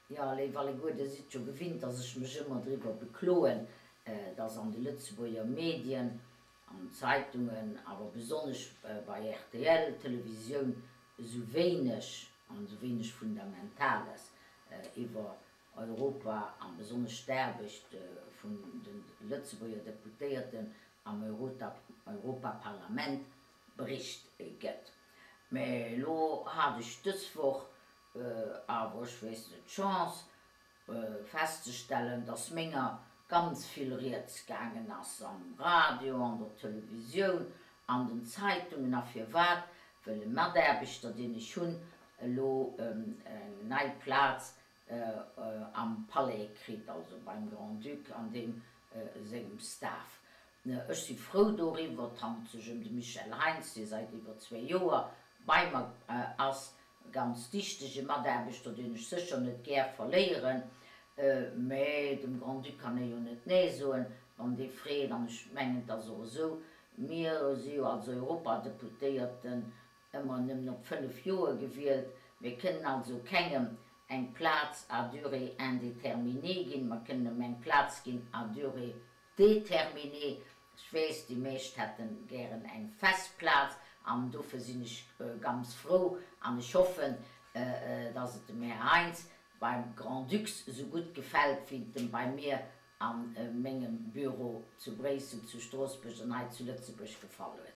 Jo, léif alleguer, Dir sidd jo gewinnt, dass ech mech ëmmer driwwer bekloen, dass an de Lëtzebuerger Medien, an Zeitungen, awer besonnesch bei rtl Televisioun esou wéineg an esou wéineg Fundamentales iwwer Europa a besonnesch d'Aarbecht vun de Lëtzebuerger Deputéierten am Europaparlament bericht gëtt. Mä elo hat ech dës Woch Awer ech weess net, d'Chance festzestellen, dass menger ganz vill rieds gaangen ass am Radio, an der Televisioun, an den Zeitungen. A firwat? Well e Mataarbechter, deen ech hunn, elo eng nei Plaz am Palais kritt, also beim Grand-Duc an deem sengem Staff. Ech si frou doriwwer. Et handelt sech ëm de Michel Heintz, dee seit iwwer zwéi Joer bei mer ass. E ganz dichtege Mataarbechter, deen ech sécher net gär verléieren, mä dem Grand-Duc kann ee jo net Nee soen, wann dee freet. An ech mengen, et ass och esou, mir si jo als Europadeputéierten ëmmer nëmmen op 5 Joer gewielt, mir kënnen also kengem eng Plaz à durée indéterminée ginn, mer kënnen em eng Plaz ginn à durée Déterminé, ech weess, déi meescht hätten gären eng fest Plaz an dofir sinn ech ganz frou an ech hoffen, dass et dem Här Heintz beim Grand-Ducs esou gutt gefält, wéi et em bei mir a mengem Büro zu Bréissel, zu Stroossbuerg an hei zu Lëtzebuerg gefall huet.